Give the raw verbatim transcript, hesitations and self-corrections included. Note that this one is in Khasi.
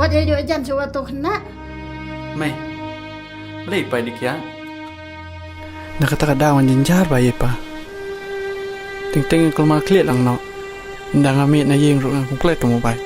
Dei jooh jan shuwa to khynnah. Mei, balei pa dei kiad? Na kata ka daw ngan jynjar bha ïa pa. Teng teng kulmar khlieh lang noh. Ynda nga miet na ïing ruh ngan kum klet ka mobile.